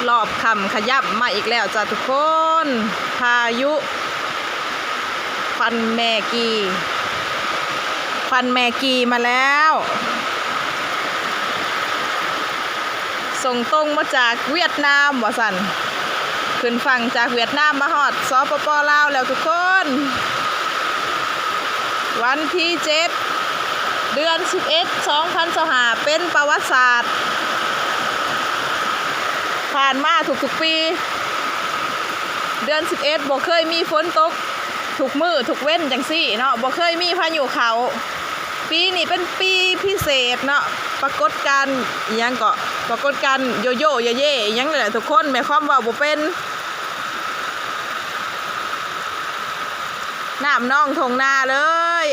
ລອບຄ່ຳຂະຫຍັບມາອີກແລ້ວຈ້າທຸກຄົນ. ພາຍຸຄວັນແມກີ ຄວັນແມກີມາແລ້ວ. ສົ່ງຕົງມາຈາກຫວຽດນາມວ່າຊັ້ນ. ຂຶ້ນຝັ່ງຈາກຫວຽດນາມມາຮອດ ສປປ ລາວ ແລ້ວທຸກຄົນ. ວັນທີເຈັດ ເດືອນສິບເອັດ ສອງພັນຊາວຫ້າ ເປັນປະຫວັດສາດ. ຜ່ານມາທຸກໆປີ ເດືອນສິບເອັດ ບໍ່ເຄີຍມີຝົນຕົກທຸກມື້ທຸກເວັນຈັ່ງຊີ້ເນາະ, ບໍ່ເຄີຍມີພາຍຸເຂົ້າ. ປີນີ້ເປັນປີພິເສດເນາະ, ປາກົດການອີ່ຫຍັງເກາະ ປາກົດການໂຢໂຢເຢເຢອີ່ຫຍັງນີ້ແຫຼະທຸກຄົນ, ແມ່ຄວາມເວົ້າບໍ່ເປັນ. ນ້ຳນອງທົ່ງນາເລີຍ.